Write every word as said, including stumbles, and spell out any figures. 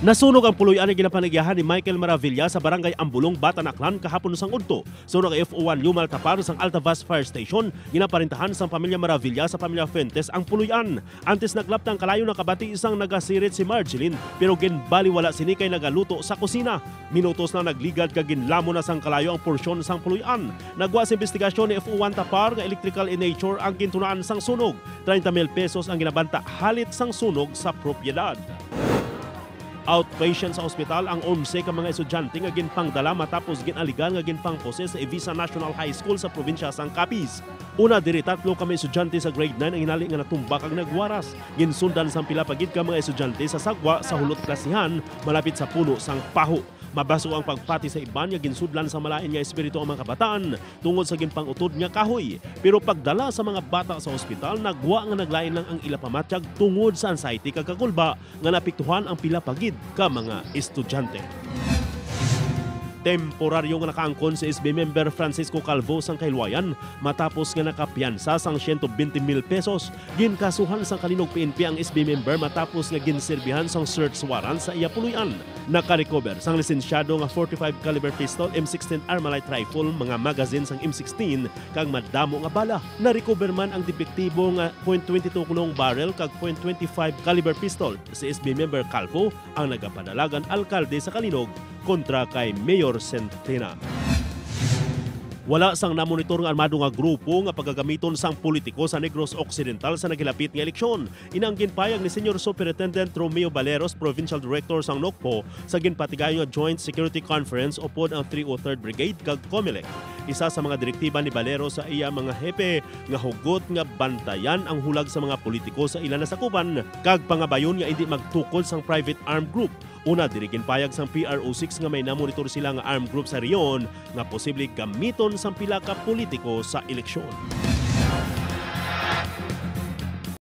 Nasunog ang puloy-an nga ginapanagyahan ni Michael Maravilla sa Barangay Ambulong, Batan, Aklan, kahapon sang udto. Suno kay F O one Yumal Tapar sang Altavas Fire Station, ginaparentahan sang pamilya Maravilla sa pamilya Fuentes ang puloy-an. Antes naglapta ang kalayo, nakabati sang nagasirit si Marjeline, pero ginbaliwala sini kay nagaluto sa kusina. Minutos lang nagligad kag ginlamon na sang kalayo ang porsyon sang puloy-an. Nagwa sa investigasyon ni F O one Tapar nga electrical in nature ang gintunaan sang sunog. Treinta mil pesos ang ginabanta halit sang sunog sa propiedad. Outpatient sa ospital ang onse ka mga estudyante nga ginpangdala matapos gin-aligar nga ginpangposes sa Iviza National High School sa probinsya sang Capiz. Una diri, tatlo ka mga estudyante sa grade nine ang hinali nga natumba kag nagwaras. Ginsundan sang pila pa gid ka mga estudyante sa sagwa sa hulot klasihan malapit sa puno sang paho. Mabaso ang pagpati sa iban nga ginsudlan sa malain nga espiritu ang mga kabataan tungod sa ginpang-utod nga kahoy. Pero pagdala sa mga bata sa ospital, nagwa nga naglain lang ang ila pamatyag tungod sa anxiety kag kakulba nga naapektuhan ang pila pa gid ka mga estudyante. Temporaryo nga nakaangkon si S B member Francisco Calvo sang kahilwayan matapos nga nakapiyansa sang siyento bente mil pesos. Ginkasuhan sang Calinog P N P ang S B member matapos nga ginserbihan sang search warrant sa iya puloy-an. Nakarecover sang lisensyado nga forty-five caliber pistol, M sixteen Armalite rifle, mga magazine sang M sixteen, kag madamo nga bala. Narecover man ang depektibo nga point twenty-two long barrel kag point twenty-five caliber pistol. Si S B member Calvo ang nagapadalagan alkalde sa Calinog kontra kay Mayor Centena. Wala sang namonitor nga armado nga grupo nga pagagamiton sang politiko sa Negros Occidental sa naghilapit nga eleksyon. Ina ang ginpayag ni Senior Superintendent Romeo Baleros, Provincial Director sang NOCPO, sa ginpatigayon nga Joint Security Conference upod ang three oh third Brigade kag COMELEC. Isa sa mga direktiba ni Baleros sa iya mga hepe nga hugot nga bantayan ang hulag sa mga politiko sa ila nasakupan kag pangabayon nga indi magtukod sang private armed group. Una diri, ginpayag sang P R O six nga may namonitor sila nga armed group sa rehiyon nga posible gamiton sang pila ka politiko sa eleksyon.